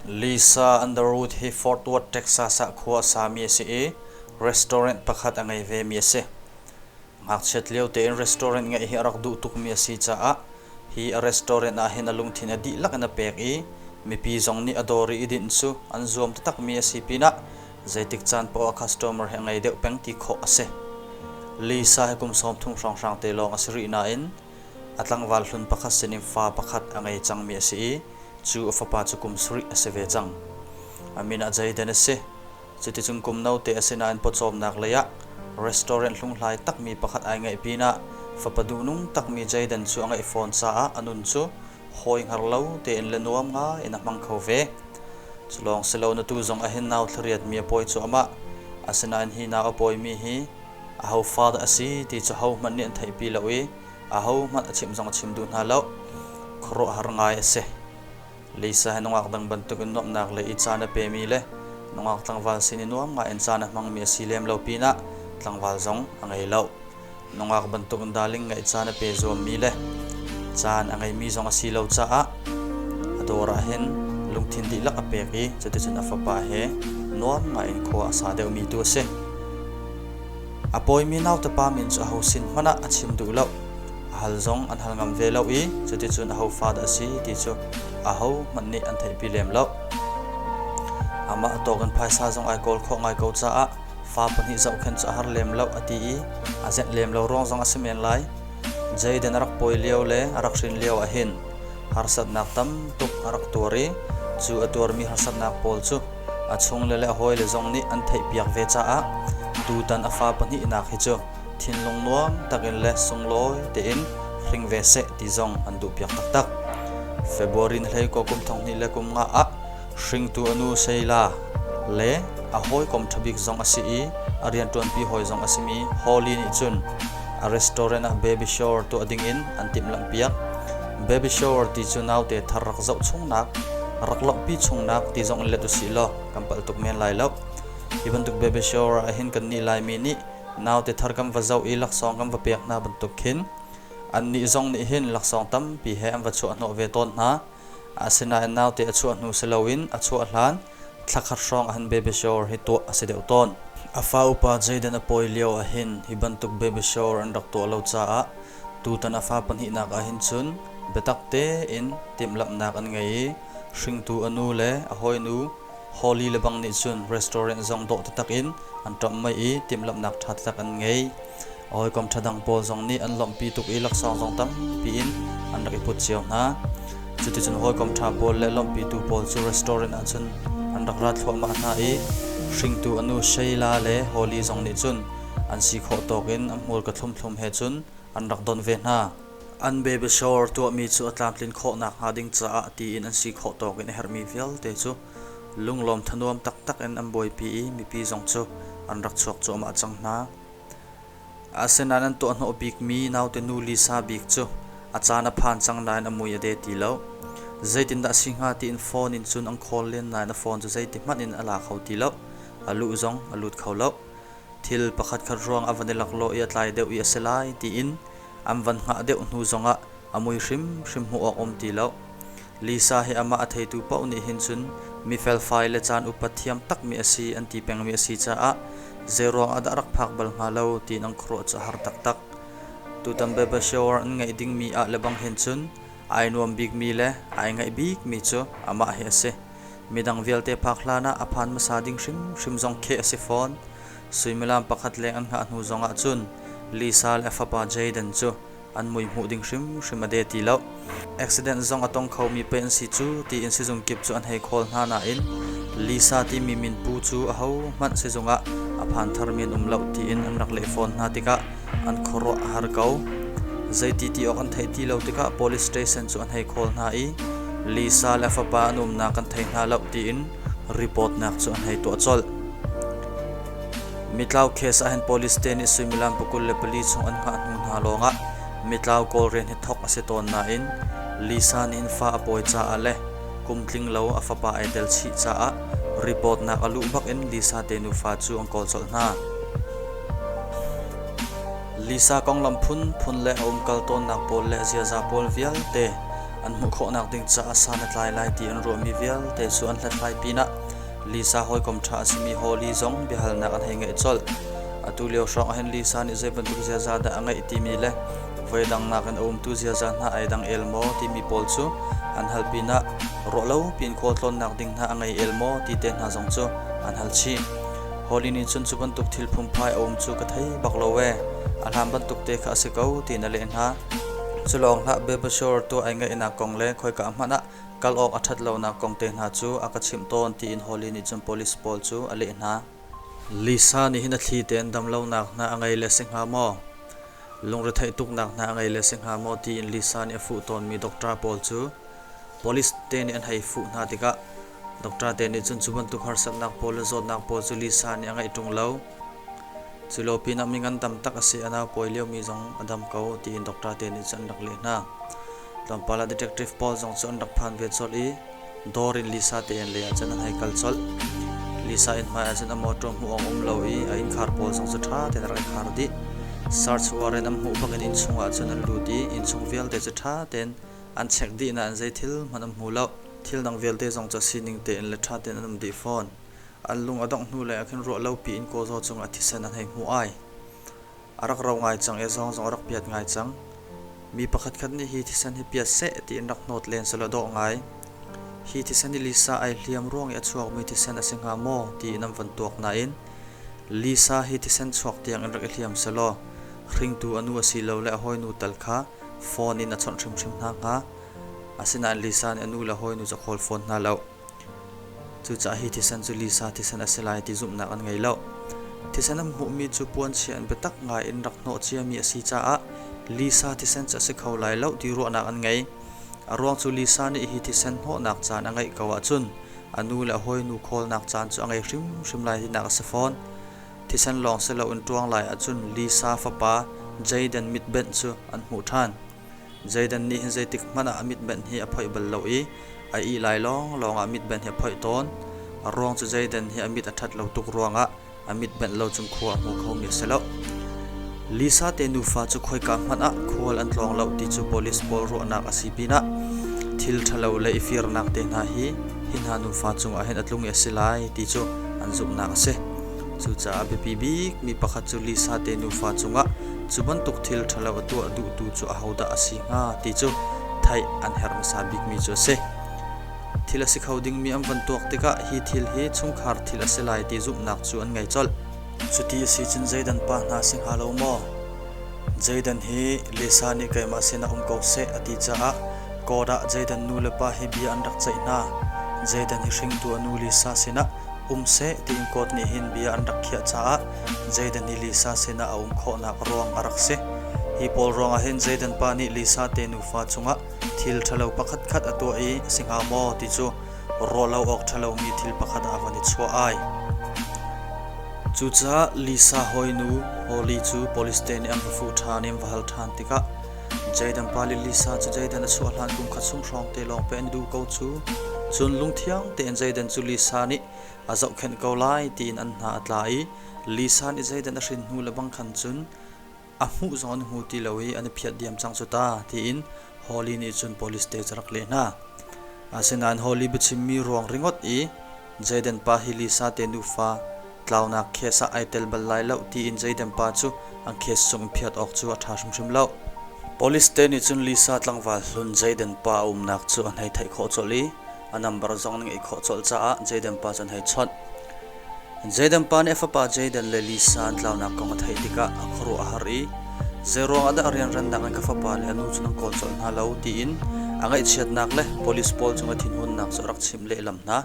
Lisa Underwood hi Fort Worth, Texas ah khua a sami a si i restaurant pakhat a ngei vemi a si. Ngakchiat lio tein restaurant ngeih hi a rak duh tukmi a si caah hi a restaurant ah hin a lungthin a dihlak in a pek i mipi zong nih a dawr i i dinh cu an zuam taktakmi a si pinah zeitik caan paoh ah customer hi a ngei deuh peng ti khawh a si. Lisa hi kum 30 hrawnghrang te lawng a si rih nain a tlangval hlun pakhat sinin fa pakhat a ngei cangmi a si i cu a fapa cu kum sarih a si ve cang. A min ah Jayden a si. Cuticun kum note a si nain pawcawmnak lei ah restaurant hlunghlai takmi pakhat ai ngeih pinah fapa duhnung takmi Jayden cu a ngeih fawn caah a nun cu hawi hngar lo tein le nuam ngai in a hmang kho ve. Cu lawng si lo na tu zong ahhin nau thlariat mi a pawi cuahmah. Asinain hi nau a pawimi hi aho fa dah a si ti cu hohmanh nih an theihpi lo i ahohmanh a chimh zong a chim duh hna lo. Khuaruahhar ngai a si. Lisa he nungak dang bantukin nuamhnak le i caan a pemi le nungak tlangval sin i nuam ngaiin caan a hmangmi a si lem lo pinah tlangval zong a ngei lo. Nungak bantukin darling ngeih caan a pe zuammi le caan a ngeimi zong a si lo caah a dawr ah hin lungthin dihlak a pek i cuticun a fapa he nuam ngaiin khua a sa deuhmi tu a si. A pawimi nautepa min cu aho sin hmanh ah a chim duh lo. A hal zong an hal ngam ve lo i cuticun aho fa dah a si ti cu ahohmanh nih an theihpi lem lo. Amah tawk in phaisa zong ai kawl khawh ngai ko caah fa pahnih zohkhenh cu a har lem lo a ti i a zenh lem lo ruang zong a si men lai. Jayden a rak pawi lio le a rak hrin lio ah hin harsatnak tam tuk a rak tuar i cu a tuarmi harsatnak pawl cu a chungle le a hawile zong nih an theihpiak ve caah tutan a fa pahnihnak hi cu thinlung nuam takin le sunglawi tein hring ve seh ti zong an duhpiak taktak. February ni hlei kum thong hnih le kum nga ah hringtu a nu Sheila le a hawikom ṭhabik zong a si i a rianṭuanpi hawi zong a simi Holly nih cun a restaurant ah baby shower tuah dingin an timhlamhpiak. Baby shower ti cu naute thar rak zoh chungnak, rak lawmhpi chungnak ti zong in let usih law kan palh tuk men lai lo. Hi bantuk baby shower ah hin kannih Laimi nih naute thar kan va zoh i laksawng kan va pek hna bantuk khin annih zong nih hin laksawng tampi he an va chuahhnawh ve tawn hna. Asinain naute a chuah hnu si loin a chuah hlan thla khat hrawng ah hin baby shower hi tuah a si deuh tawn. A fa upa Jayden a pawi lio ah hin hi bantuk baby shower an rak tuah lo caah tutan a fa pahnihnak ah hin cun biatak tein timhlamhnak an ngei i hringtu a nu le a hawinu Holly le bang nih cun restaurant zong dawh taktak in an ṭamh mei i timhlamhnak ṭha taktak an ngei. A hawikom ṭha dang pawl zong nih an lawmhpi tuk i laksawng zong tampi in an rak i put cio hna. Cuticun hawikom ṭha pawl le lawmhpitu pawl cu restaurant ah cun an rak ra thluahmah hna i hringtu a nu Sheila le Holly zong nih cun an si khawh tawk in a hmurka thlumthlum he cun an rak don ve hna. An baby shower tuahmi cu a tlamtlin khawh nakhnga ding caah tiin an si khawh tawk in a herhmi vialte cu lunglawm thanuam taktak in an buaipi i mipi zong cu an rak chuak cuahmah cang hna. Asinain an tuahhnawh bikmi naute nu Lisa bik cu a caan a phan cang nain a mui a de ti lo. Zeitindah a si hnga tiin phone in cun an call len nain a phone cu zeiti hmanh in a la kho ti lo. A luh zong a lut kho lo. Thil pakhatkhat ruang a van i laklawh i a tlai deuh i a si lai tiin an van hngah deuh hnu zongah a mui hrimhrim hmuh awk um ti lo. Lisa hi amah a theitu paoh nih hin cun mi felfai le caan upat thiam takmi a si an ti pengmi a si caah zeiruang ah dah rak phak bal hnga lo tiin an khuaruah cu a har taktak. Tutan baby shower an ngeih dingmi ah le bang hin cun ai nuam bikmi le ai ngaih bikmi cu amah hi a si. Midang vialte phak hlan ah a phan hmasa ding hrimhrim zong kheh a si fawn. Suimilam pakhat leng an hngah hnu zongah cun Lisa le a fapa Jayden cu an mui hmuh ding hrimhrim a de ti lo. Accident zong a tong khomi pei an si cu tiin sizung kip cu an hei khawl hna nain Lisa timi minpu cu ahohmanh sizung ah a phan tharmi an um lo tiin an rak leh fawn hna tikah an khuaruah a har ko. Zeiti ti awk an theih ti lo tikah police station cu an hei khawl hna i Lisa le a fapa an umnak kan thei hna lo tiin report nak cu an hei tuah colh. Mitlau case ahhin police te nih suimilam 24 chung an hngah hnu hna lawngah mitlau kawl rian hi thawk a si tawn nain Lisa nih hin fa a pawi caah le kum tling lo a fapa ai tel chih caah report nak a luh bak in Lisa te nufa cu an kawl colh hna. Lisa konglam phunphun le a umkal tawnnak pawl le ziaza pawl vialte An hmuh khawhnak ding caah san a tlai lai ti an ruahmi vialte cu an hlathlai pinah Lisa hawikom ṭha a simi Holly zong biahalnak an hei ngeih colh. Atu lio hrawng ahhin Lisa nih zei bantuk ziaza dah a ngeih timi le voidang nakin a umtu ziaza hna ai dang el maw timi pawl cu an hal pinah ruahlo piin khualtlawnnak ding hna a ngei el maw ti te hna zong cu an hal chih. Holly nih cun cu bantuk thil phungphai a um cu ka thei bak lo ee. A hlan bantuk te kha a si ko tiin a leh hna. Cu lawng hlah Bebashore tuah ai ngaihnak kong le khoika hmanh ah kal awk a ṭhat lonak kong te hna cu a ka chimh tawn tiin Holly nih cun police pawl cu a leh hna. Lisa nih hin a thli tein damlonak hna a ngei le si hnga maw? Lungretheih tuknak hna a ngei le si hnga maw tiin Lisa nih a fuh tawnmi doctor pawl cu police te nih an hei fuh hna tikah doctor te nih cun cu bantuk harsatnak pawl le zawtnak pawl cu Lisa nih a ngeih ṭung lo. Cu lo pinah mi ngandam tak a si a nau pawi liomi zong a dam ko tiin doctor te nih cun an rak leh hna. Tlawmpal ah detective pawl zong cu an rak phan ve colh i dawr in Lisa te in lei ah cun an hei kal colh. Lisa inn hmai ah cun a mawṭaw hmuh awk um lo i a innkhar pawl zong cu ṭha tein a rak i khar dih. Search warrant an hmuh bak in innchung ah cun an lut i innchung vialte cu ṭha tein an check dih nain zei thil hmanh an hmu lo. Thil dang vialte zong cu a sining tein le ṭha tein an um dih fawn. An lung a dongh hnu lei ah khin ruah lopi in kawzaw cungah thisen an hei hmuh ai. A rak ro ngai cang i zawng zong a rak piat ngai cang. Mi pakhatkhat nih hi thisen hi piat seh tiin rak hnawt len selaw dawh ngai. Hi thisen hi Lisa ai hliam ruang i a chuakmi thisen a si hnga maw tiin an van tuak nain Lisa hi thisen chuak tiang in rak i hliam selaw hringtu a nu asilole a hawinu tal kha phone in a chawnh hrimhrim hna hnga. Asinain Lisa nih a nu le a hawinu cu a call fawn hna lo. Cucaah hi thisen cu Lisa thisen a si lai ti zumhnak an ngei lo. Thisen an hmuhmi cu puanchia in biatak ngai in rak hnawh ciami a si caah Lisa thisen cu a si kho lai lo ti ruahnak an ngei. A ruang cu Lisa nih hi thisen hnawhnak caan a ngeih ko ahcun a nu le a hawinu khawlnak caan cu a ngei hrimhrim lai tinak a si fawn. Thisen lawng si loin ṭuang lai ahcun Lisa fapa Jayden mitbenh cu an hmuh ṭhan. Jayden nih hin zeitik hmanh ah a mitbenh hi a phoih bal lo i a ih lai lawnglawng ah mitbenh hi a phoih tawn. A ruang cu Jayden hi a mit a ṭhat lo tuk ruangah a mitbenh lo cun khua a hmu khomi a si lo. Lisa te nufa cu khoika hmanh ah khual an tlawng lo ti cu police pawl ruahnak a si pinah thil ṭhalo le i firnak te hna hi hi hna nufa cungah hin a tlung i a si lai ti cu an zumhnak a si. Cucaah a biapi bikmi pakhat cu Lisa te nufa cungah cu bantuk thil ṭhalo a tuah duhtu cu ahodah a si hnga ti cu theih an herh hmasa bikmi cu a si. Thil a si kho dingmi an van tuak tikah hi thil hi chungkhar thil a si lai ti zumhnak cu an ngei colh. Cuti a si cun zeidan pa hna si hnga lo maw? Jayden hi Lisa nih keimah sinah um ko seh a ti caah court ah Jayden nu le pa hi bia an rak ceih hna. Jayden hi hringtu a nu Lisa sinah um seh tiin court nih hin bia an rak khiah caah Jayden hi Lisa sinah a um khawhnak ruang a rak si. Hi pawl ruangah hin Jayden pa nih Lisa te nufa cungah thil ṭhalo pakhatkhat a tuah i a si hnga maw ti cu ruah lo awk ṭhalomi thil pakhat ah a van i chuah ai. Cucaah Lisa hawinu Holly cu police te nih an va fuh ṭhan i an va hal ṭhan tikah Jayden pa le Lisa cu Jayden a chuah hlan kum khat chung hrawng te lawng pe an i duh ko cu. Cun lungthiang tein Jayden cu Lisa nih a zohkhenh ko lai tiin an hna a tla i Lisa nih Jayden a hrin hnu le bang khan cun a hmuh zong an hmu ti lo i an i phiat diam cang cu ta tiin Holly nih cun police te cu rak leh hna. Asinain Holly biachimmi ruang ringawt i Jayden pa hi Lisa te nufa tlaunak case ah ai tel bal lai lo tiin Jayden pa cu an case chung in phiat awk cu a ṭha hrimhrim lo. Police te nih cun Lisa tlangval hlun Jayden pa a umnak cu an hei theih khawh colh i a number zong an ngeih khawh colh caah Jayden pa cu an hei chawnh. Jayden pa nih a fapa Jayden le Lisa an tlaunak kong a theih tikah a khuaruah a har i zeiruang ah dah rianrannak in ka fapa le a nu cu nan kawl colh hna lo tiin a ngaihchiatnak le police pawl cung a thinhunnak cu a rak chimh lehlam hna.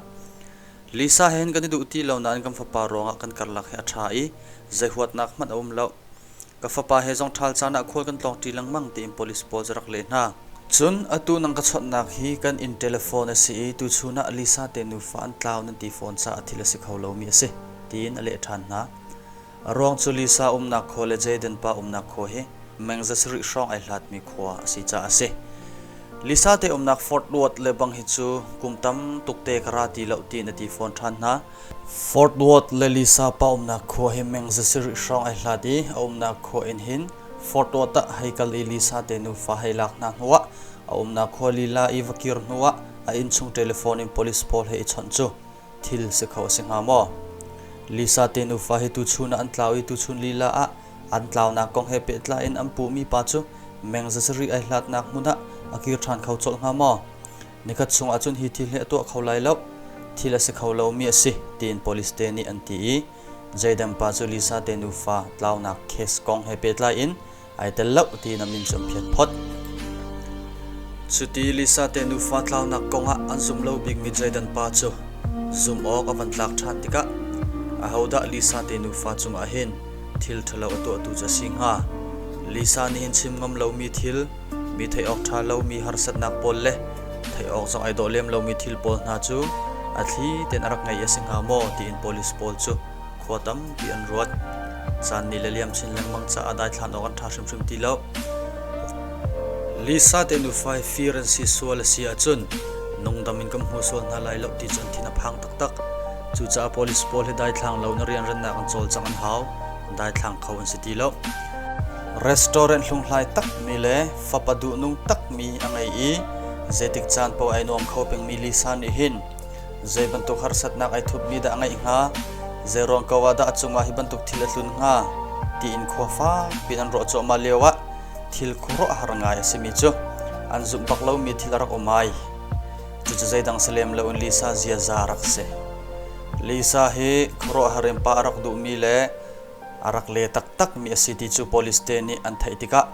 Lisa he hin kan i duh ti lo nain kan fapa ruangah kan karlak hi a ṭha i zei huatnak hmanh a um lo. Ka fapa he zong ṭhal caan ah khual kan tlawngṭi lengmang tiin police pawl cu rak leh hna. Cun atu nang ka chawnhnak hi kan inn telephone a si i tuchun ah Lisa te nufa an tlau nan ti fawn caah thil a si kho lomi a si, tiin a leh ṭhan hna. A ruang cu Lisa umnak khua le Jayden pa umnak khua hi meng zasarih hrawng ai hlatmi khua a si caah a si. Lisa te umnak Fort Worth le bang hi cu kum tam tuk te ka ra ti lo tiin a ti fawn ṭhan hna. Fort Worth le Lisa pa umnak khua hi meng zasarih hrawng ai hlat i a umnak khua in hin Fort Worth ah hei kal i Lisa te nufa hei lak hna hnuah A umnak khua lila i va kir hnuah a innchung telephone in police pawl he i chawnh cu thil si kho a si hnga maw? Lisa te nufa hi tuchun ah an tlau i tuchun lila ah an tlaunak kong he pehtlai in an puhmi pa cu meng zasarih ai hlatnak hmun ah a kir ṭhan kho colh hnga maw? Nikhat chung ahcun hi thil hi a tuah kho lai lo. Thil a si kho lomi a si, tiin police te nih an ti i Jayden pa cu Lisa te nufa tlaunak case kong he pehtlai in ai tel lo tiin a min cu an phiat phot. Cuti Lisa te nufa tlaunak kongah an zum lo bikmi Jayden pa cu zumh awk a van tlak ṭhan tikah ahodah Lisa te nufa cungah hin thil ṭhalo a tuahtu cu a si hnga? Lisa nih hin chim ngam lomi thil, mi theih awk ṭha lomi harsatnak pawl le theih awk zong ai dawh lem lomi thil pawl hna cu a thli tein a rak ngei a si hnga maw tiin police pawl cu khua tampi an ruat. Caan nih le liam chin lengmang caah daithlan awk an ṭha hrimhrim ti lo. Lisa te nufa hi fir an si sual a si ahcun nungdam in kan hmu sual hna lai lo ti cu an thin a phang taktak. Cucaah police pawl hi daithlang lo in rianrannak an cawlcangh an hau. Daithlang kho an si ti lo. Restaurant hlunghlai takmi le fapa duhnung takmi a ngei i zeitik caan paoh ai nuam kho pengmi Lisa nih hin zei bantuk harsatnak ai thupmi dah a ngeih hnga? Zei ruang ko ah dah a cungah hi bantuk thil a tlun hnga? Tiin khua fakpi in an ruah cuahmah lioah thil khuaruahhar ngai a simi cu an zumh bak lomi thil a rak um ai. Cucu zeidang si lem loin Lisa ziaza a rak si. Lisa hi khuaruahhar in pa a rak duhmi le a rak le taktakmi a si ti cu police te nih an theih tikah.